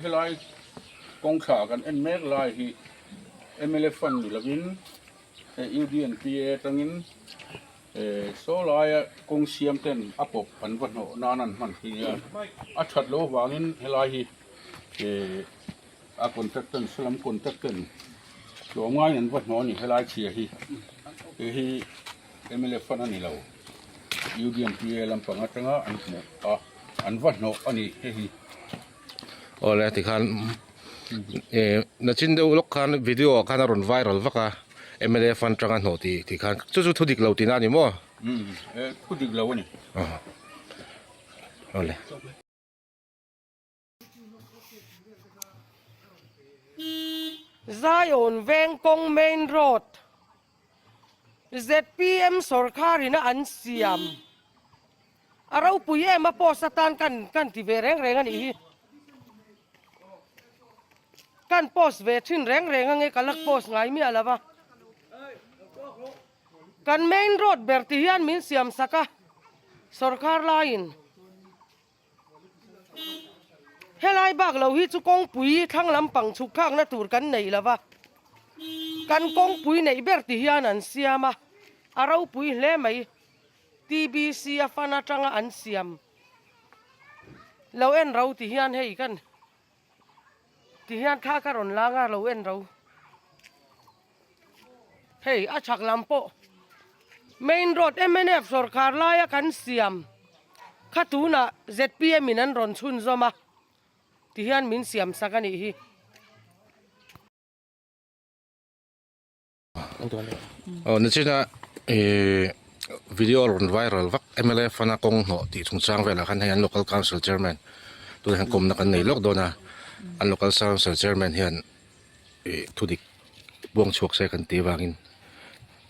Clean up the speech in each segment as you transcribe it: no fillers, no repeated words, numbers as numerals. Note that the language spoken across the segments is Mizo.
Helai kawngthla kan en mek lai hi mla fund ni lovin hei UDNPA atangin saw laia kawng siam ten a pawp an va hnawh nan an hman thin a, a that loh avangin helai hi a contract ten salam contract ten tlawmngaiin an va hnawh a ni helai chhia hi hei hi mla fund a ni lo UDNPA lampang atanga an hmuh a an va hnawh a ni hei hi. Awle tikhan eh nachin deuh lawk khan video ah khan a rawn viral vak a mla fund tanga hnawh tih tih khan chu chu thu dik lo tihna a ni maw? Umm eh thu dik lo a ni. Awle. Zion Vengkawng Main Road zpm sawrkharin a an siam. A ropui em a post atan kan kan ti ve reng reng a nih hi. Kan post ve thin reng reng ange ka la post ngai miah lo va. Kan main road ber ti hian min siam sak a sorkar laiin. Helai bak lo hi chu kawngpui thlang lampang chhuk thlakna tur kan nei lo va. Kan kawngpui neih ber ti hian an siam a, a ropui hle mai. TBC a fan atanga an siam lo en ro ti hian hei kan ti hian thla ka rawn lang a lo en ro hei a chhak lam pawh main road mnf sawrkar laia kan siam kha tunah zpm in an rawn chhunzawm a ti hian min siam sak a nih hi. Aw nichina ihh video rawn viral vak mla fana kawng hnawh tih chungchang velah khan hei an local council chairman tunah hian kawmna kan nei lawk dawn a an local council chairman hian ih thudik buang chhuak se kan tih avangin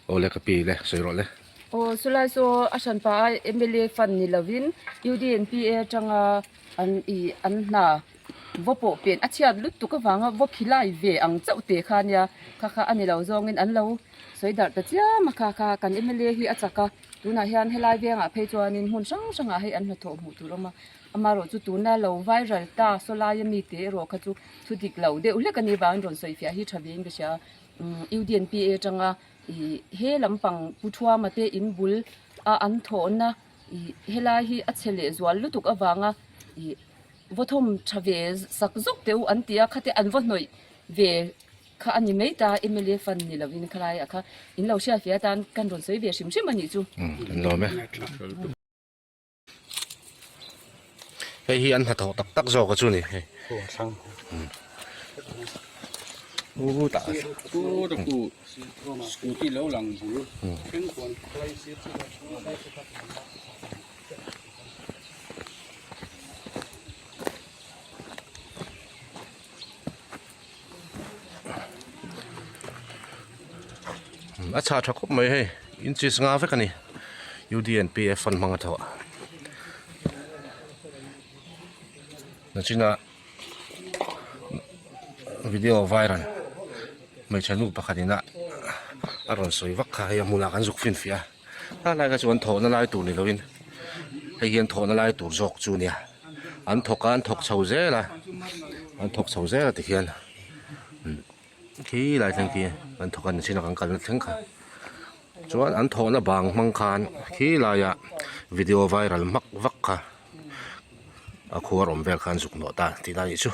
aw le ka pi le sawi rawh le. Aw chulai chu a hranpa a mla fund ni lovin UDNPA atanga an ih an hna. Vaw pawh pen a chhiat lutuk avanga vaw philai ve ang chauh te kha nia, kha kha a ni lo zawngin an lo sawi darh ta chiam a, kha kha kan mla hi a chak a, tunah hian helai vengah phei chuanin hmun hrang hrangah hei an hnathawh hmuh tur a awm a, amaherawh chu tuna lo viral ta saw laia mite erawh kha chu thu dik lo deuh hlek a nih vangin rawn sawi fiah hi tha vein ka hria a, UDNPA atanga ih he lampang Pu Thuama te in bul a an thawhna ih helai hi a chhe leh zual lutuk avanga ih. Vaw thawm tha ve sak zawk teh u an ti a, khate an vaw hnawih ve kha a ni mai ta, mla fund ni lovin khalai ah kha in lo hriat ve atan kan rawn sawi ve hrim hrim a nih chu. Kan lawm e. Hei hi an hnathawh tak tak zawk a chu ni hei. U tah. U ta ku scooty lo lang bul thleng khuan. A chhah tha khawp mai hei inches nga vek a ni U_D_N_P_F fund hmang a thawh nachinah video viral hmeichhe nu pakhat in a a rawn sawi vak kha hei a hmunah kan zuk finfiah a. A lai kha chu an thawhna lai tur ni lovin hei hi an thawhna lai tur zawk chu nia an thawk a an thawk chho zel a an thawk chho zel a tikhian khi lai thleng khi an thawk a nichina kan kalna thleng kha chuan an thawhna bang hmang khan khi laiah video viral hmak vak kha a khuar awm vel khan zuk nawh ta tih na nih chu.